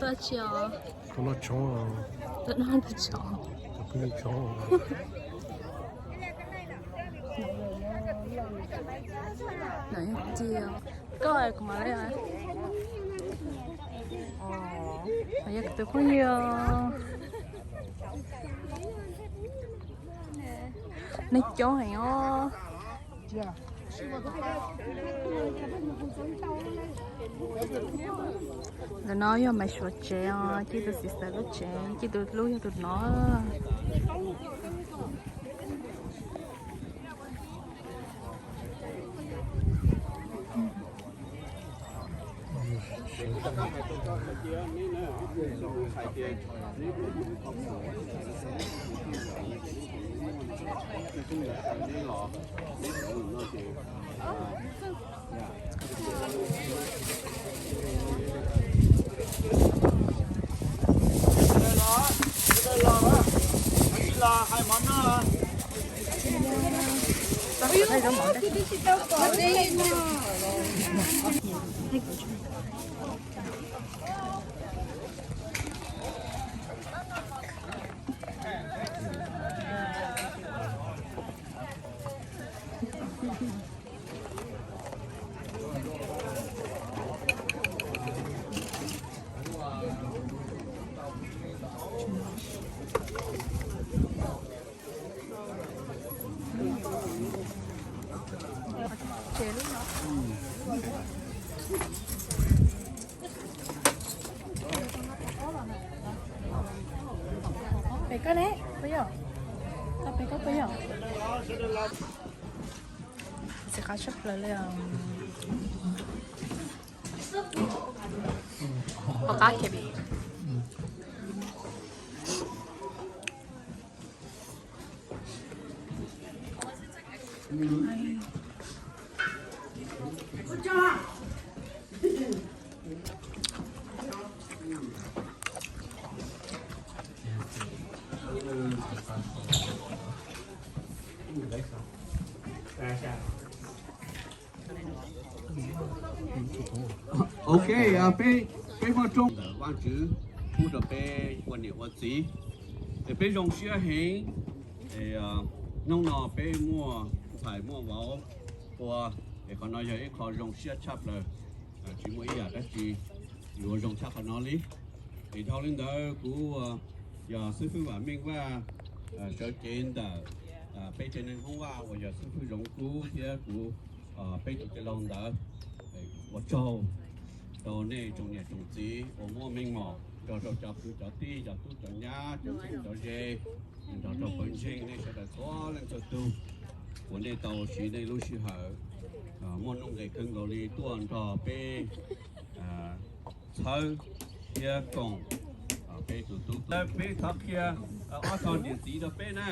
Tuaj tsi os? Tuaj noj tshoob. Tuaj noj tshoob. Tuaj noj tshoob. Koj kuv mam li. Yog kuv tus phooj ywg. Neeg coob heev os. Ntawm no yog Maiv Suav tsev os, Cib tus sister lub tsev, Cib tus hlub yog tus no. Pem koj ne, puas yog? Koj pem koj puas yog? Txiv qab tshaj plaws li os. Pom qab kiag li. Ok, peb, peb muaj rooj ntawm Vaajtswv pub rau peb ua niam ua txiv, es peb zoo siab heev. Hnub no peb muaj ntxhais muaj vauv ua, es qhov no yog ib qho zoo siab tshaj plaws. Tsis muaj ib yam dab tsi yuav zoo tshaj qhov no li. Es dhau li ntawd kuv yog xib fwb Vam Meej Vaj sawv cev ntawm peb tsev neeg Hmoob Vaj uas yog xib fwb Zoov Kub thiab kuv peb tus tij laug ntawd, ua tsaug rau nej tsoom niam tsoom txiv uas muaj meej mom nrog rau cov kwv cov tij, cov tub cov nyab, cov txheeb cov ze, nrog rau pawg ntseeg nej sawv daws txhua leej txhua tug uas nej tau siv nej lub sij hawm muaj nuj nqis kawg nkaus li tuaj nrog peb txhawb thiab koom peb tus tub. Peb thov qhia ob tog niam txiv rau peb na.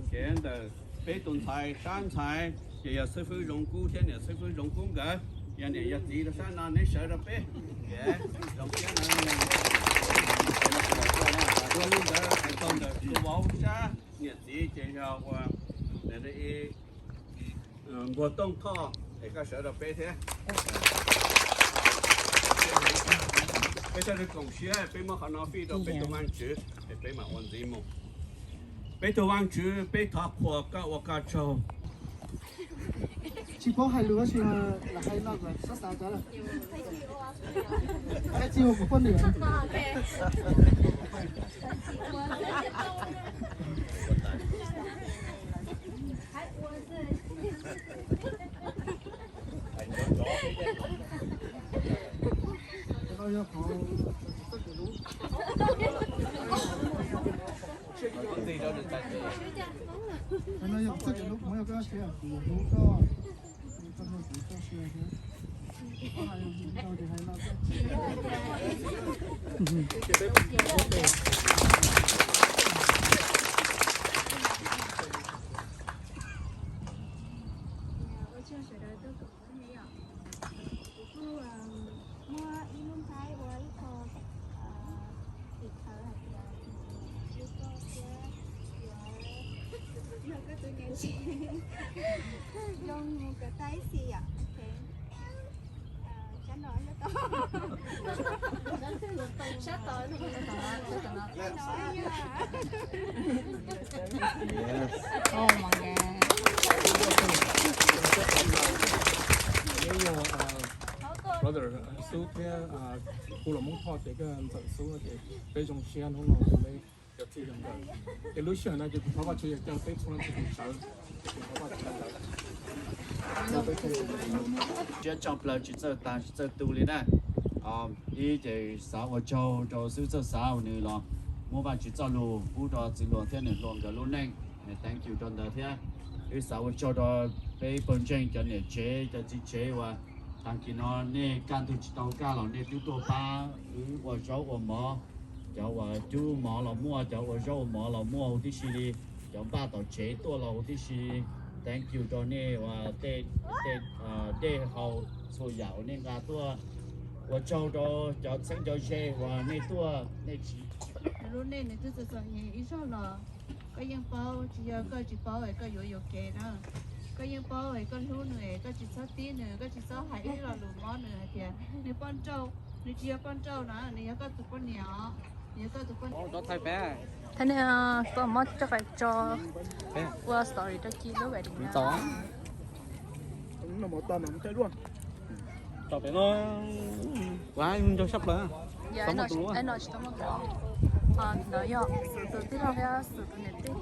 Ces ntawm peb tus ntxhais sab ntxhais ces yog xib fwb Zoov Kub thiab niam xib fwb Zoov Kub nkawd, yog niam yog txiv rau sab no neb sawv rau peb. Ces zoo siab na, dua li ntawd hais txog ntawm tus vauv sab niam txiv ces yog ua Npuag Tooj Thoj, es koj sawv rau peb thiab. Peb sawv daws koom siab peb muab qhov no fij rau peb tus Vaajtswv es peb mam ua ntxiv mus. Peb tus Vaajtswv, peb thov qhuas koj ua koj tsaug. Tsis paub hais lus tab sis mas lam hais no kom sab xav tau lawm. Ab tsi ua kuv poj niam. Ua tsaug sawv daws tuaj koom peb ne yom. Kuv kuj muab ib lub nqaij ua ib qho tim khawv hais tias kuv koj thiab yuav yog koj tus niam tsev zoo mus kom tau ib xis yom. Yes. Oh my God. Brother, Xub thiab, kuv los Hmoob Thoj ces koj ntxawm Xub no ces peb zoo siab hnub no tus me cov txij nkawm. Ces lub sij hawm no ces kuv thov Vajtswv yog coj peb txhua leej txhua tus sawv, ces kuv thov Vajtswv ntawd. Siab tshaj plaws tsis txawj tag tsis txawj tu li na. Ib ces xav ua tsaug rau Xub txawj xav uas nws los muab Vajtswv txoj lus pub rau txiv hluas thiab niam hluas nkawd lub neej. Thank you rau ntawd thiab. Wb xav ua tsaug rau peb pawg ntseeg cov niam tsev cov txiv tsev uas tag kis no nej kaj ntug tsis tau kaj los nej twb tuaj pab wb ua zaub ua mov. Cov uas cub mov los muaj, cov ua zaub ua mov los muaj huv tib si li, cov npaj tom tsev tuaj los huv tib si li. Thank you rau nej uas tej dej haus txhua yam uas nej nqa tuaj. Ua tsaug rau cov txheeb cov ze uas nej tuaj nej tsis lub neej nws twb txom txom nyem ib zaug los koj yeej paub, tsis yog koj tsis paub es koj yuav yuam kev na. Koj yeej paub es koj hlub nws es koj tsis txhob tib nws, koj tsis txhob hais ib lo lus mob nws hais tias nws poj nrauj, nws tsis yog poj nrauj na, nws yog koj tus poj niam os. Nws yog koj tus poj niam. Thaij nej tuaj mob coj qais tso ua story rau ci lub wedding no. Ua nrog sab plaws. Ntawd yog xwm tus tij laug thiab xwm tus niam tij.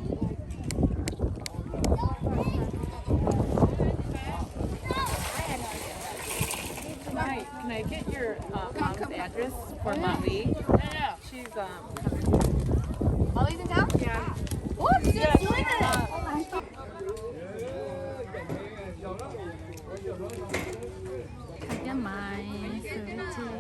Hi, can I get your uh, mom's address for mommy? She's um. Molly's in town? Yeah. What's this doing? Hais tias maiv xwm tsis